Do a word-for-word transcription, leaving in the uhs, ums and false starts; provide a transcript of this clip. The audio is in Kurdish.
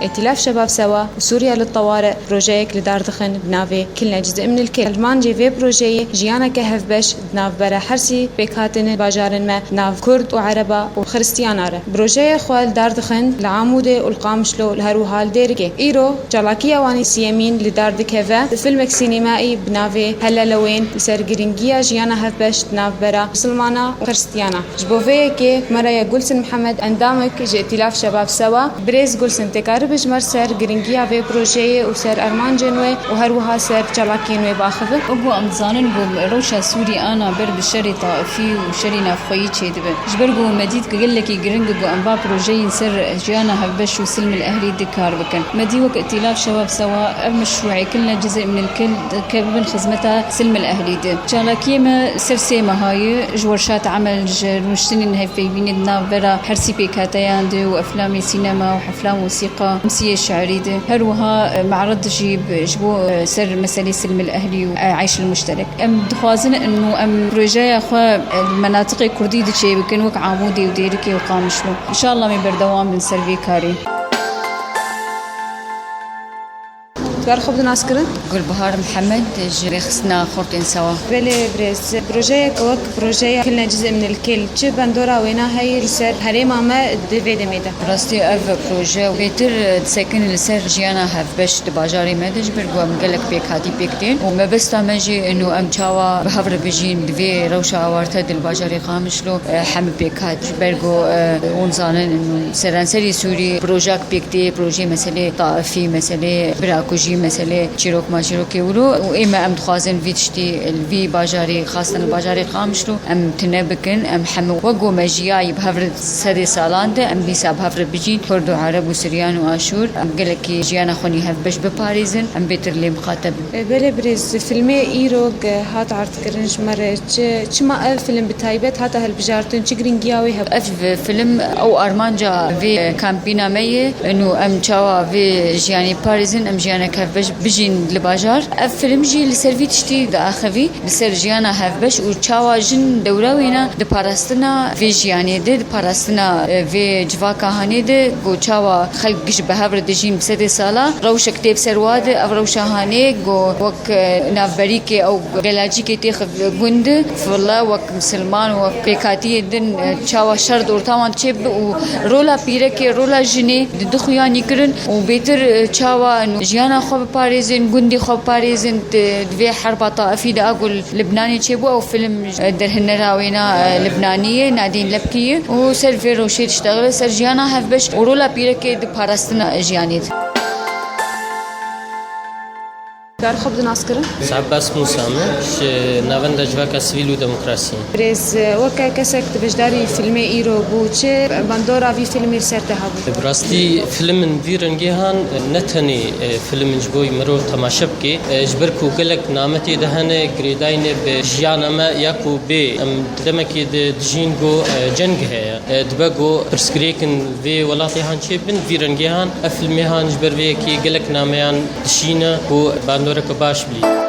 Îtîlaf Şebab Sewa û Sûriye li Teware projeyek li dar dixin bi navê Kilne Cizî min il Kil. Armancê vê projeyê jiyaneke hevbeş di navbera hersî pêkhatên bajarên me di nav Kurd û Ereba û Xiristiyana re. Projeyê xwe li dar dixin li Amûdê û li Qamişlo û her wiha li Dêrikê. Îro çalakiya wan ê siyemîn li dar dikeve, filmek sînemaî bi navê Helelewên li ser giringiya jiyana hevbeş di navbera Misilmana û Xiristiyana. Ji bo vê yekê me re ye Gulsin Mihemed, endamek ji Îtîlaf Şebab Sewa. Birêz Gulsin, tê karibî ji me re ser giringiya vê projeyê û ser armancên wê û her wiha ser çalakiyên wê biaxivî? Wek ku em dizanin ku rewşa Sûrî ana ber bi şerê taifî û şerê navxweyî çêdibe. Ji ber ku me dît ku gelekî giring e ku em va projeyên ser jiyana hevbeş û silmil ehlî dikar bikin. Me dî wek Îtîlaf Şebab Sewa ev meşrûê Kilne Cizî min il Kil dikeve bin xizmeta silmil ehlî de. Çalakiyê me ser sê meha ye, ji werşat emel, ji rûniştinên hevpeyvînê di navbera hersî pêkhateyan de û eflamê sînema û hefla mûsîqa, emsiyê şiirî de. Her wiha, e, me'rid jî bi, ji bo, e, ser meselê silmil ehlî û, e, eyşil muşterek. Em dixwazin û em projeya xwe, e, li menatiqê kurdî de çêbikin, wek Amûdê û Dêrikê û Qamişlo. Înşallah em ê berdewam bin ser vê karê. Dikar xwe bidin naskirin? Gulbihar Mihemed, ji Rêxistina Xortên Sewa. Belê birêz, projeyek wek projeya Kilne Cizî min il Kil, çi bandora wêna heye li ser herêma me di vê demê de? Rastî ev proje bêtir disekin li ser jiyana hevbeş di bajarê me de, ji ber ku em gelek pêkhatî pêk tên û mebesta me jî ino em çawa bi hev re bijîn di vê rewşa awarte de li bajarê Qamişlo, e, hemî pêkhat ji ber ku, e, hûn zanin ino seranserî Sûrî projak pêk tê, projeyê meselê taifî, meselê birakujî, meselê çîrok ma çîrokê wilo û ê me em dixwazin vî tiştî li vî bajarê, xasten li bajarê Qamişlo em tune bikin, em hemû wek ku me jiyayî bi hev re sedê salan de, em dîsa bi hev re bijîn, Kurd û Ereb û Siryan û Aşûr, em gelekî jiyana xwe nî hevbeş biparêzin, em bêtir lê miqate bin. E, belê birêz, filmê îro ge hat ard kirin ji me re, çi, çima ev film bi taybet hate hilbijartin, çi giringiya wê hebe? Ev film ew armanca vê kampîna me ye, û em çawa vê jiyanê parêzin, em jiyanek hevbeş bijîn li bajar. Ev film jî li ser vî tiştî diaxivî, li ser jiyana hevbeş û çawa jin dewra wêna di parastina vê jiyanê de, di parastina, e, vê civaka hanê de, ku çawa xelk ji bi hev re dijîn bi sedê sala, rewşek tê bi ser wa de, ev rewşa hanê, ku wek, e, navberîkê ew gelacîkê têxi gund, file wek misilman, wek pêkhatiyê din, e, çawa şer di orta wan çêbibe û rola pîrekê, rola jinê di du xuyanî kirin û bêtir, e, çawa jiyana xwe biparêzin, gundê xwe biparêzin, di, di vê herba taifî de a ku li Libnanê çêbû, ew film, e, derhinera wêna, e, Libnanî ye, Nadîn Lepkî ye û ser vê rewşê diştexile, ser jiyana hevbeş û rola pîrekê di parastina jiyanê de. Dikar xwe bidin naskirin? Sabbas Musa me, ji Navenda Civaka Sivîl û Demokrasiyê. Birêz, weke kesek tu beşdarî filmê îro bû, çi bandora vî filmê li ser te hebû? Bi rastî, filmin vî rengê han ne tenê, e, filmin ji bo mirov temaşe bike, e, ji ber ku gelek name tê de hene, girêdayî ne bi jiyana me ya ku bê. Em di demekê de dijîn ku, e, ceng heye. E, dibe ku pirsgirêkin vê welatê han çêbin, vî rengê han, ev filmê han ji ber vê yekê gelek nameyan dişîne ku bandoreke baş bilî.